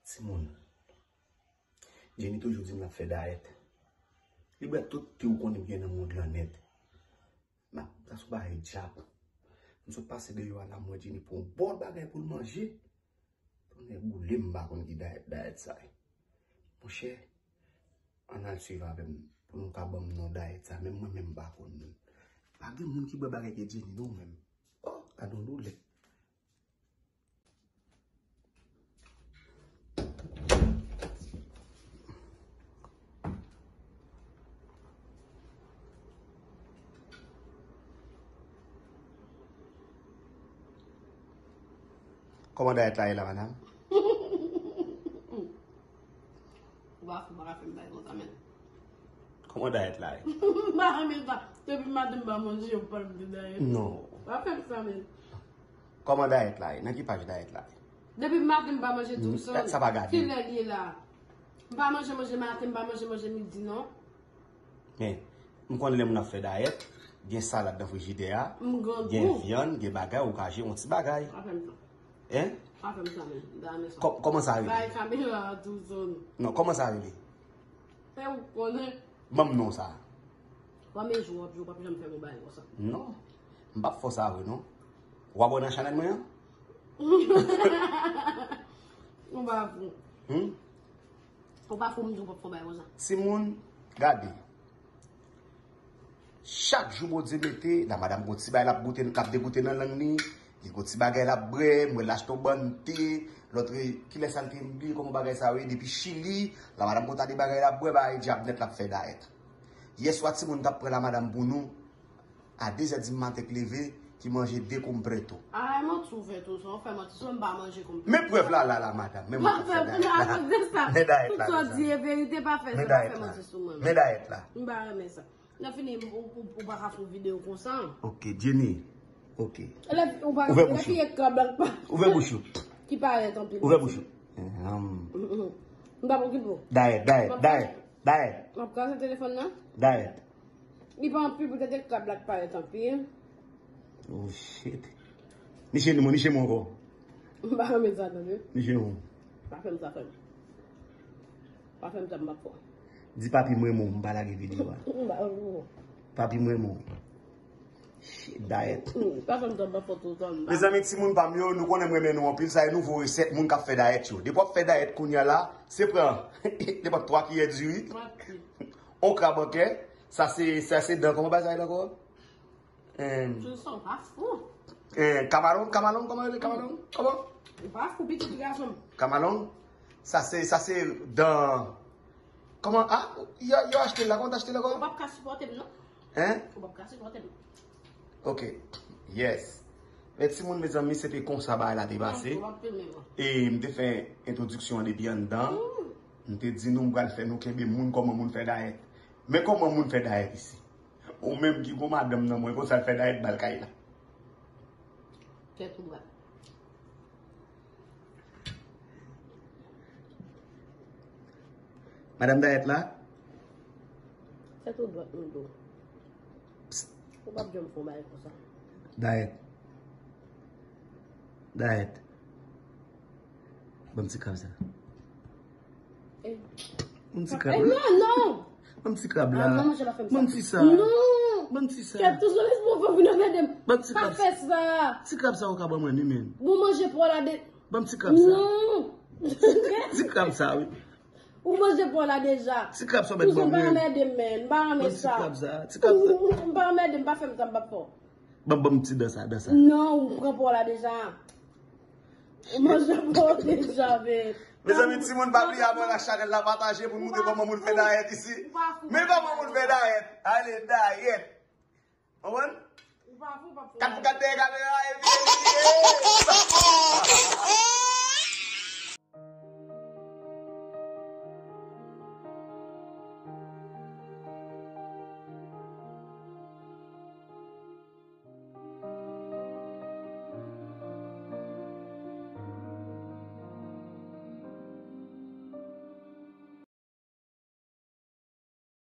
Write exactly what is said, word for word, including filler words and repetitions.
Timoun, Jenny toujou di m l ap fè dayèt. Li bwè tout te ou konnen m gen nan mond lan nèt. M ap, sa sou bagay djab. M sot pase deyò a la, m wè Jenny pran yon bòl bagay pou l manje. Tonnè boule m, m pa konn ki dayèt, dayèt sa ye. Monchè, ann al swiv avè m pou nou ka ban m non dayèt sa. Menm mwen menm m pa konn non. Pa gen moun ki bwè bagay ke Jenny non menm. Oh, gad yon doulè. Kòman dayèt la ye la, madanm? Ou pa fou, pa ka fè m bagay konsa, men. Kòman dayèt la ye? M pa renmen sa. Depi maten m pa manje, yo pale m de dayèt. Non. Pa fè m sa, men. Kòman dayèt la ye? Nan ki paj dayèt la ye? Depi maten m pa manje tou sonn. Sa pa gade. Kilè l ye la? M pa manje manje maten, m pa manje manje midi, non. Men, m konn lè moun ap fè dayèt, gen salad nan frijidè a, gen vyann, gen bagay, ou ka jere yon ti bagay. Pa fè m sa. Hein? Pa fè m sa, men. M pa renmen sa. Kò-, kòman sa rele? Bay kamera a tou sonn. Non, kòman sa rele? E ou konnen. Ban m non sa. Kòman jou w ap jou, w p ap janm fè m yon bagay konsa. Non. M p ap fè w sa vre, non. W ap wè nan chanèl mwen an? Ou pa fou. Hmm? Ou pa fou, m di w p ap fè yon bagay konsa. Timoun, gade. Chak jou Bondye mete, la madanm gon ti bagay l ap goute, l ap degoute nan lang li, li gon ti bagay l ap bwè, m wè l achte yon bann te, lòt re-, kilè sa l te bliye kòman bagay sa yo ye, depi Chili, la madanm gon ta de bagay l ap bwè, bagay djab nèt l ap fè dayèt. Yèswa timoun t ap pran la madanm pou nou, a de zè di maten k leve, ki manje de completo. Ay, manti w fè tou, sa w fè manti, sou m pa manje completo. Men prèv la, la, la, madanm, men mwen k ap fè dayèt la. Men dayèt la, mezanmi. Tout sa w di e verite, pa fè sa, pa fè manti sou mwen. Men dayèt la. M pa renmen sa. Lè fini, ou, ou, ou pa ka fè yon videyo konsa. Ok, Jenny. Ok. Ouvè bouch ou. Ouvè bouch ou. Ki parèt anpil. Ouvè bouch ou. Eham. M pa okipe w. Dayèt, dayèt, dayèt, dayèt. M ap kraze telefòn nan. Dayèt. Li pa anpil, poutèt e krab la k parèt anpil. Oh shit. Niche nou, niche mwen ankò. M pa renmen sa, tande. Niche nou. Pa fè m sa, frè m. Pa fè m sa, m p ap fè w. Di papi m renmen w, m pa lage videyo a. M pa renmen w. Papi m renmen w. Shit, dayèt. Hmm, pa fè m sa, m p ap fè w tou tan. Mezanmi, timoun pa m yo, nou konnen m renmen nou anpil. Sa e nouvo resèt moun k ap fè dayèt yo. Depi w ap fè dayèt kounye a la, se pran nenpòt twa kiyè diri, on krab an kè. Sa se, sa se dan, kòman bagay sa rele ankò? Em, Tout sa, w pa fou. Eh, kamalon, kamalon, kòman rele kamalon? Kòman? Ou pa fou, pitit gason m. Kamalon? Sa se, sa se dan. Kòman? Ah, yo, yo achte l la, kòman t achte l ankò? Ou p ap ka sipòte m, non. Hein? Ou p ap ka sipòte m. Ok. Yes. Men timoun, mezanmi, se te konsa bagay la te pase. Ou p ap filme mwen. E m te fè entwodiksyon an depi anndan. Mm. M te di nou m pral fè nou kenbe moun kòman moun fè dayèt. Men kòman moun fè dayèt isi? Ou menm ki gon madanm nan mwen, konsa l fè dayèt ba l kay la. Tèt ou dwat. Madanm dayèt la? Tèt ou dwat, m di w. Psst. Ou p ap janm fè yon bagay konsa. Dayèt. Dayèt. Ban m ti krab sa. Eh. Ban m ti krab la. Eh, non, non. Ban m ti krab la. Ah, non, monchè, pa fè m sa. Ban m ti sa. Non. Ban m ti sa. Kèt, toujou lespri w vin anmède m. Ban m ti krab. Pa fè sa. Ti krab sa ou ka ban mwen ni men. Bon, manje pwa la de. Ban m ti krab sa. Non. Ti krab sa, wi. Ou manje pwa la deja. Ti krab sa ou mèt ban mwen. Toujou pa anmède m, men. M pa renmen sa. Ban m ti krab sa. Ti krab sa. M pa anmède m, pa fè m sa, m p ap fè w. Ban, ban m ti dan sa, dan sa. Non, ou pran pwa la deja. Ou manje pwa deja, men. Mezanmi, timoun, pa bliye abòne ak chanèl la, pataje pou n montre kòman moun fè dayèt isi. Men kòman moun fè dayèt. Ale, dayèt. Konprann? Ou pa fou, pa fou. Kat pou kat dèyè kamera, epi, epi, epi.